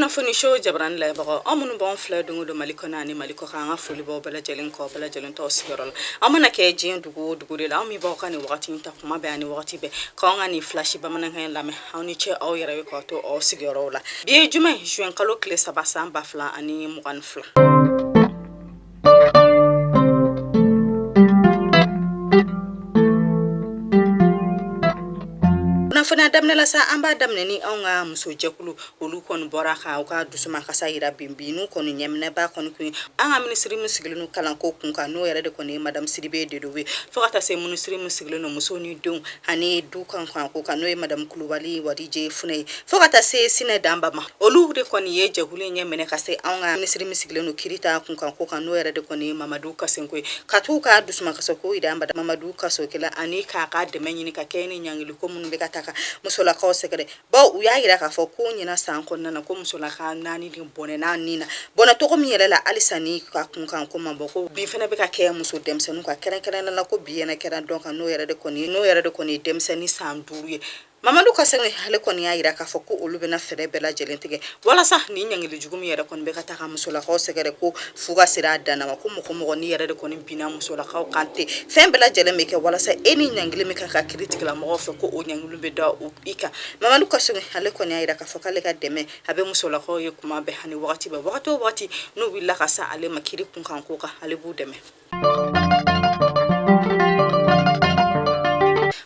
Kunnafoni show jabarani lajɛbagaw, aw minnu b'anw filɛ don o don Mali kɔnɔ ani Mali kɔkan, an ka foli b'aw bɛɛ lajɛlen kɔ, bɛɛ lajɛlen t'aw sigiyɔrɔ la. Aw mana kɛ diɲɛ dugu o dugu de la, aw min b'aw ka nin wagati in ta kuma bɛɛ ani wagati bɛɛ k'anw ka nin flash bamanankan in lamɛn, aw ni ce aw yɛrɛ ye k'aw to aw sigiyɔrɔw la. Bi ye juma ye, juin kalo tile 3 san 2022. Kunnafoniya daminɛ la sa, an b'a daminɛ ni anw ka musojɛkulu, olu kɔni bɔra ka u ka dusumakasa yira bi bi n'u kɔni ɲɛminɛba kɔni kun ye an ka minisiri min sigilen don kalanko kun kan, n'o yɛrɛ de kɔni ye madamu Sidibe Dedow ye, fo ka taa se minisiri min sigilen don muso ni denw ani du kan ko kan, n'o ye madamu Kulubali Wadije Funɛ ye, fo ka taa se Sinɛ Danba ma. Olu de kɔni ye jɛkulu in ɲɛ minɛ ka se anw ka minisiri min sigilen don kiri ta kunkan ko kan, n'o yɛrɛ de kɔni ye Mamadu Kaseko ye, ka t'u ka dusumakasako yira Mamadu Kasoko la ani k'a ka dɛmɛ ɲini ka kɛ ni ɲangiliko minnu bɛ ka taa ka musolakaw sɛgɛrɛ, bawo u y'a yira k'a fɔ ko ɲinan san kɔnɔna na, ko musolaka 4 de bɔnɛna ni na, bɔnɛ tɔgɔ min yɛrɛ la halisa ni ka kunkan ko ma bɔ, ko bin fana bɛ ka kɛ muso denmisɛnninw kan, kɛrɛnkɛrɛnnen la ko bin yɛrɛ kɛra dɔ kan, n'o yɛrɛ de kɔni ye denmisɛnnin san 5 ye. Mamadu Kaseko ale kɔni y'a yira k'a fɔ ko olu bɛna fɛɛrɛ bɛɛ lajɛlen tigɛ walasa nin ɲangili jugu min yɛrɛ kɔni bɛ ka taa ka musolakaw sɛgɛrɛ, ko fu ka sira a dan ma, ko mɔgɔ mɔgɔ ni yɛrɛ de kɔni binna musolakaw kan ten, fɛn bɛɛ lajɛlen bɛ kɛ walasa e ni ɲangili min kan ka kiri tigilamɔgɔw fɛ, ko o ɲangili bɛ da i kan. Mamadu Kaseko ale kɔni y'a yira k'a fɔ k'ale ka dɛmɛ a bɛ musolakaw ye kuma bɛɛ ani wagati bɛɛ, wagati o wagati n'u wulila ka se ale ma kiri kunkan ko kan, ale b'u dɛmɛ.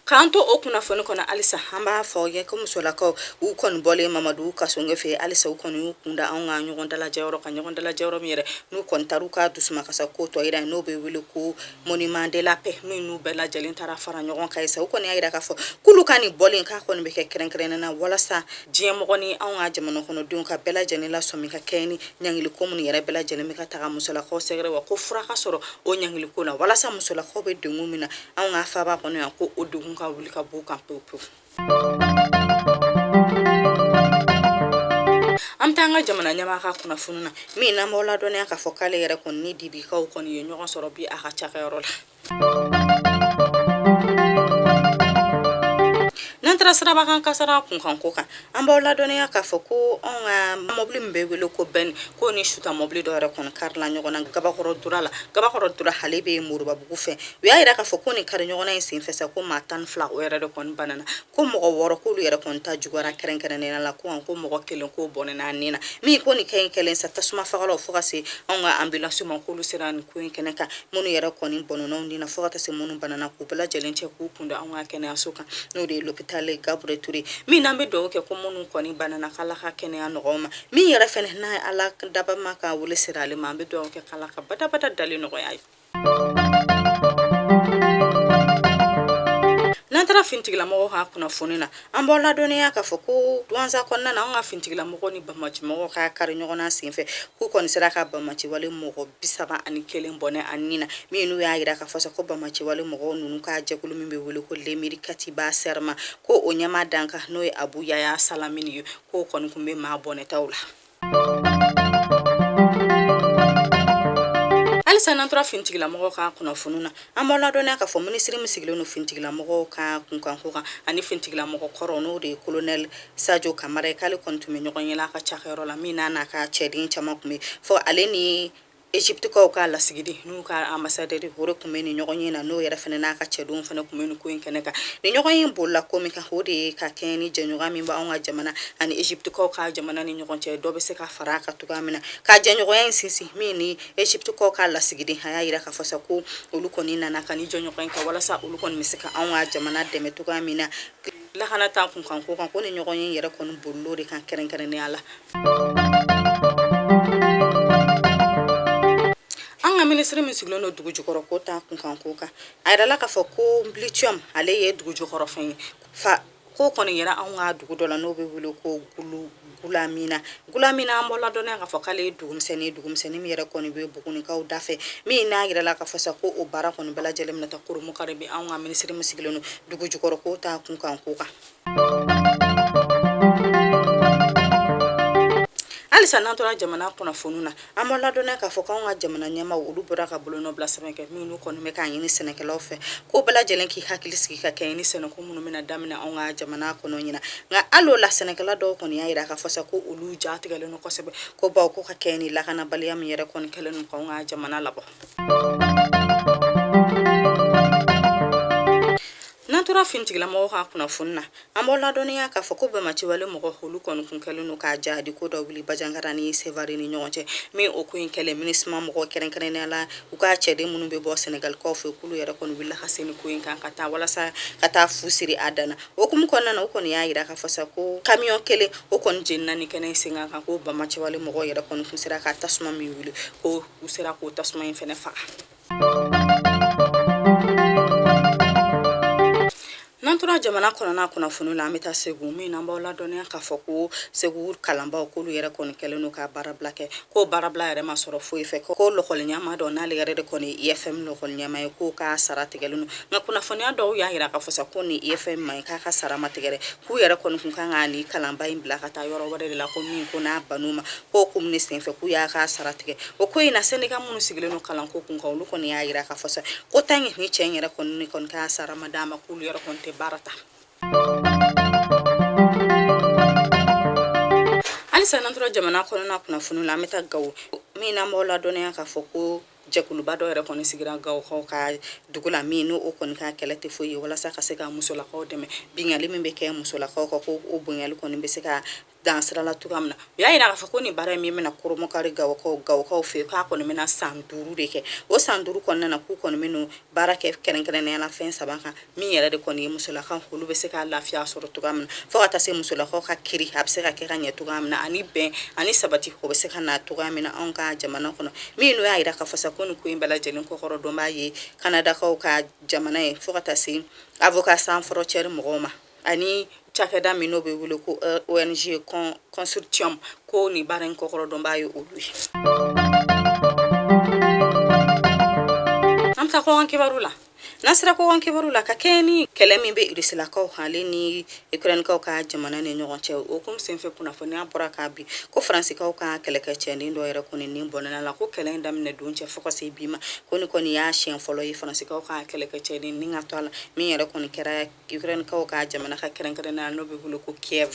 K'an to o kunnafoni kɔnɔ halisa, an b'a fɔ ye ko musolakaw u kɔni bɔlen Mamadu Kasɔnkɛ fɛ, halisa u kɔni y'u kunda anw ka ɲɔgɔn dalajɛyɔrɔ kan, ɲɔgɔn dalajɛyɔrɔ min yɛrɛ n'u kɔni taara u ka dusumakasa ko tɔ yira, n'o bɛ wele ko monument de la paix, min n'u bɛɛ lajɛlen taara fara ɲɔgɔn kan sa. U kɔni y'a yira k'a fɔ k'olu ka nin bɔlen k'a kɔni bɛ kɛ kɛrɛnkɛrɛnnen na walasa diɲɛ mɔgɔ ni anw ka jamana kɔnɔdenw ka bɛɛ lajɛlen lasɔmi ka kɛ ni ɲangili ko minnu yɛrɛ bɛɛ lajɛlen bɛ ka taga musolakaw sɛgɛrɛ, wa ko fura ka sɔrɔ o ɲangili ko la walasa musolakaw bɛ degun min na anw ka faaba kɔnɔ yan, ko o degun ka wuli ka b'u kan pewu pewu. An bɛ taa an ka jamana ɲɛmaa ka kunnafoni na, min n'an b'aw ladɔnniya k'a fɔ k'ale yɛrɛ kɔni ni Dibikaw kɔni ye ɲɔgɔn sɔrɔ bi a ka cakɛyɔrɔ la. N'an taara sirabakan kasara kunkanko kan, an b'aw ladɔnniya k'a fɔ ko anw ka mɔbili min bɛ wele ko benne, k'o ni suta mɔbili dɔ yɛrɛ kɔni karila ɲɔgɔn na Gabakɔrɔ Dura la. Gabakɔrɔ Dura ale bɛ Moribabugu fɛ. U y'a yira k'a fɔ ko nin kari ɲɔgɔnna in senfɛ sa, ko maa 12 o yɛrɛ de kɔni banana, ko mɔgɔ 6 k'olu yɛrɛ kɔni ta juguyara kɛrɛnkɛrɛnnenya la, ko ko mɔgɔ 1 k'o bɔnɛna a ni na. Min ko nin kɛ in kɛlen sa, tasuma fagalaw fo ka se anw ka ambulance ma, k'olu sera nin ko in kɛnɛ kan, minnu yɛrɛ kɔni bɔnɛna u ni na fo ka taa se minnu banana, k'u bɛɛ lajɛlen cɛ k'u kunda anw ka kɛnɛyaso kan, n'o de ye l'hôpital Gabriel Touré. Min n'an bɛ dugawu kɛ ko minnu kɔni banana, k'Ala ka kɛnɛya nɔgɔya u ma, min yɛrɛ fɛnɛ n'a ye Ala dabama ka wele sera ale ma, an bɛ dugawu kɛ k'Ala ka badabada dali nɔgɔya ye. N'an taara fintigilamɔgɔw ka kunnafoni na, an b'aw ladɔnniya k'a fɔ ko Duwanza kɔnɔna na, an ka fintigilamɔgɔw ni banbaancimɔgɔw ka kari ɲɔgɔnna senfɛ, k'u kɔni sera ka banbaanciwale mɔgɔ 31 bɔnɛ a ni na, min n'u y'a yira k'a fɔ sa ko banbaanciwale mɔgɔw ninnu ka jɛkulu min bɛ wele ko Lemiri Katiba Sɛrima, ko o ɲɛmaa dankan n'o ye Abu Yaya Salamini ye, k'o kɔni tun bɛ maa bɔnɛtaw la. Halisa n'an tora fintigilamɔgɔw ka kunnafoni na, an b'aw ladɔnniya k'a fɔ minisiri min sigilen don fintigilamɔgɔw ka kunkanko kan ani fintigilamɔgɔ kɔrɔ, n'o de ye kolonɛli Sajo Kamara ye, k'ale kɔni tun bɛ ɲɔgɔn ye la a ka cakɛyɔrɔ la, min n'a n'a ka cɛden caman tun bɛ fɔ ale ni Egyptekaw ka lasigiden n'u ka ambassadeur, o de tun bɛ nin ɲɔgɔn ye na, n'o yɛrɛ fana n'a ka cɛdenw fana tun bɛ nin ko in kɛnɛ kan. Nin ɲɔgɔn ye bolila ko min kan, o de ye ka kɛɲɛ ni jɛɲɔgɔnya min bɛ anw ka jamana ani Egyptekaw ka jamana ni ɲɔgɔn cɛ, dɔ bɛ se ka fara a kan cogoya min na ka jɛɲɔgɔnya in sinsin. Min ni Egyptekaw ka lasigiden a y'a jira k'a fɔ sa ko olu kɔni nana ka ni jɛɲɔgɔnya in kɛ walasa olu kɔni bɛ se ka anw ka jamana dɛmɛ cogoya min na lakana ta kunkan ko kan. Ko ni ɲɔgɔn ye yɛrɛ kɔni bolila o de kan kɛrɛnkɛrɛnnenya la. An ka minisiri min sigilen don dugu jukɔrɔ ko ta kunkan ko kan, a yirala k'a fɔ ko lithium ale ye dugu jukɔrɔfɛn ye fa ko kɔni yɛrɛ anw ka dugu dɔ la, n'o bɛ wele ko Gulamina. Gulamina, an b'aw ladɔnniya k'a fɔ k'ale ye dugumisɛnnin ye, dugumisɛnnin min yɛrɛ kɔni bɛ Bugunikaw da fɛ, min n'a yirala k'a fɔ sa ko o baara kɔni bɛɛ lajɛlen bɛna taa kurunbonkari bi anw ka minisiri min sigilen don dugu jukɔrɔ ko ta kunkan ko kan. Halisa n'an tora jamana kunnafoni na, an b'aw ladɔnniya k'a fɔ k'anw ka jamana ɲɛmaaw olu bɔra ka bolonɔbila sɛbɛn kɛ minnu kɔni bɛ k'a ɲini sɛnɛkɛlaw fɛ ko bɛɛ lajɛlen k'i hakili sigi ka kɛɲɛ ni sɛnɛko minnu bɛna daminɛ anw ka jamana kɔnɔ ɲinan. Nka hali o la, sɛnɛkɛla dɔw kɔni y'a jira k'a fɔ sa ko olu ja tigɛlen don kosɛbɛ, ko bawo ko ka kɛɲɛ ni lakanabaliya min yɛrɛ kɔni kɛlen don k'anw ka jamana labɔ. N'an tora finitigilamɔgɔw ka kunnafoni na, an b'aw ladɔnniya k'a fɔ ko banbaanciwale mɔgɔ olu kɔni kun kɛlen don ka jahadi ko dɔ wuli Banjagara ni Sevare ni ɲɔgɔn cɛ, min o ko in kɛlen MINUSMA mɔgɔw kɛrɛnkɛrɛnnenya la u ka cɛden minnu bɛ bɔ Sɛnɛgalikaw fɛ, k'olu yɛrɛ kɔni wulila ka se nin ko in kan ka taa walasa ka taa fu siri a dan na. O hukumu kɔnɔna na, u kɔni y'a jira k'a fɔ sa ko kamiyɔn kelen o kɔni jenina ni kɛnɛ in sen kan, ko banbaanciwale mɔgɔw yɛrɛ kɔni kun sera ka tasuma min wuli, ko u sera k'o tasuma in fɛnɛ faga. N'an tora jamana kɔnɔna kunnafoni la, an bɛ taa Segu, min n'an b'aw ladɔnniya k'a fɔ ko Segu kalanbaaw k'olu yɛrɛ kɔni kɛlen don ka baarabila kɛ, ko baarabila yɛrɛ ma sɔrɔ foyi fɛ, ko lɔkɔli ɲɛmaa dɔ n'ale yɛrɛ de kɔni ye IFM lɔkɔli ɲɛmaa ye, k'o ka sara tigɛlen don. Nka kunnafoniya dɔw y'a jira k'a fɔ sa ko ni IFM ma ye k'a ka sara ma tigɛ dɛ, k'u yɛrɛ kɔni kun kan ka nin kalanba in bila ka taa yɔrɔ wɛrɛ de la, ko min ko n'a ban'u ma, k'o ko min senfɛ k'u y'a ka sara tigɛ. O ko in na, sɛndika minnu sigilen don kalanko kun kan, olu kɔni y'a jira k'a fɔ sa ko tant que ni cɛ in yɛrɛ kɔni kɔni k'a sara ma d'a ma, k'olu yɛrɛ kɔni tɛ baara ta. Halisa n'an tora jamana kɔnɔna kunnafoni la, an bɛ taa Gawo, min n'an b'aw ladɔnniya k'a fɔ ko jɛkuluba dɔ yɛrɛ kɔni sigira Gawokaw ka dugu la, min n'o kɔni ka kɛlɛ tɛ foyi ye walasa ka se ka musolakaw dɛmɛ binkanni min bɛ kɛ musolakaw kan, ko o bonyali kɔni bɛ se ka dan sira la cogoya min na. U y'a jira k'a fɔ ko nin baara in min bɛna kurumukari Gawokaw fɛ, k'a kɔni bɛna san 5 de kɛ. O san 5 kɔnɔna na, k'u kɔni bɛna baara kɛ kɛrɛnkɛrɛnnenya la fɛn 3 kan, min yɛrɛ de kɔni ye musolakaw olu bɛ se ka lafiya sɔrɔ cogoya min na, fo ka taa se musolakaw ka kiri a bɛ se ka kɛ ka ɲɛ cogoya min na, ani bɛn ani sabati o bɛ se ka na cogoya min na anw ka jamana kɔnɔ. Min n'o y'a jira k'a fɔ sa ko nin ko in bɛɛ lajɛlen kɔkɔrɔdonbaa ye Kanadakaw ka jamana ye, fo ka taa se Avocats sans frontières mɔgɔw ma, ani cakɛda min n'o bɛ wele ko ONG Consortium, ko nin baara in kɔkɔrɔdonbaa ye olu ye. An bɛ taa kɔkan kibaru la. N'an sera kɔkan kibaru la, ka kɛɲɛ ni kɛlɛ min bɛ Rusilakaw ale ni Ukrainekaw ka jamana ni ɲɔgɔn cɛ, o hukumu senfɛ kunnafoniya bɔra k'a bin ko Faransikaw ka kɛlɛkɛcɛden dɔ yɛrɛ kɔni ni bɔnɛna la, ko kɛlɛ in daminɛ don cɛ fo ka se bi ma, ko nin kɔni y'a siɲɛ fɔlɔ ye Faransikaw ka kɛlɛkɛcɛden ni ka to a la, min yɛrɛ kɔni kɛra Ukrainekaw ka jamana ka kɛrɛnkɛrɛnnenya n'o bɛ wele ko Kiev.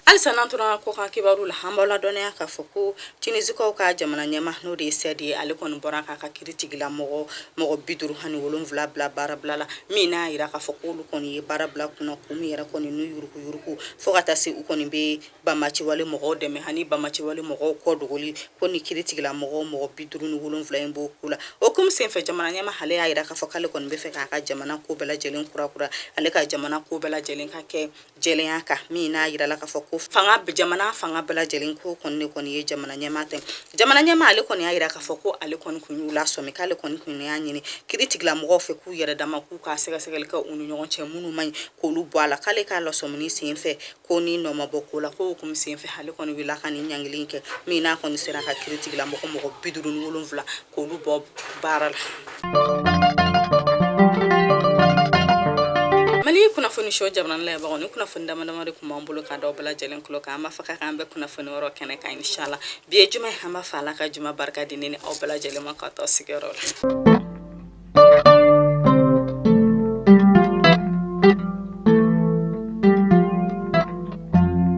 Halisa n'an tora kɔkan kibaru la, an b'aw ladɔnniya k'a fɔ ko Tunisikaw ka jamana ɲɛmaa n'o de ye Sɛdi ye, ale kɔni bɔra k'a ka kiritigila mɔgɔ 57 bila baarabila la, min n'a jira k'a fɔ k'olu kɔni ye baara bila kunna kun min yɛrɛ kɔni n'u yuruguyurugu, fo ka taa se u kɔni bɛ banbaanciwale mɔgɔw dɛmɛ ani banbaanciwale mɔgɔw kɔ dogoli, ko ni kiritigila mɔgɔ 57 in b'o ko la. O hukumu senfɛ, jamana ɲɛmaa ale y'a jira k'a fɔ k'ale kɔni bɛ fɛ k'a ka jamana ko bɛɛ lajɛlen kurakura, ale ka jamana ko bɛɛ lajɛlen ka kɛ jɛlenya kan, min n'a jirala k'a fɔ ko fanga jamana fanga bɛɛ lajɛlen ko kɔni de kɔni ye jamana ɲɛmaa tɛ. Jamana ɲɛmaa ale kɔni y'a jira k'a fɔ ko ale kɔni kun y'u lasɔmi, k'ale kɔni kun y'a ɲini kiritigila mɔgɔw fɛ k'u yɛrɛ dama k'u ka sɛgɛsɛgɛli kɛ u ni ɲɔgɔn cɛ, minnu man ɲi k'olu bɔ a la, k'ale k'a lasɔmini senfɛ ko ni nɔ ma bɔ ko la, ko hukumu senfɛ ale kɔni wulila ka nin ɲangili kɛ, min n'a kɔni sera ka kiritigila mɔgɔ 57 k'olu bɔ baara la. Mali kunnafoni so jamana lajɛbagaw, ni kunnafoni dama dama de tun b'an bolo ka d'aw bɛɛ lajɛlen tulo kan. An b'a fɔ k'a k'an bɛn kunnafoni wɛrɛ kɛnɛ kan, inshallah. Bi ye juma ye, an b'a fɔ Ala ka juma barika di ne ni aw bɛɛ lajɛlen ma ka taa sigiyɔrɔ la.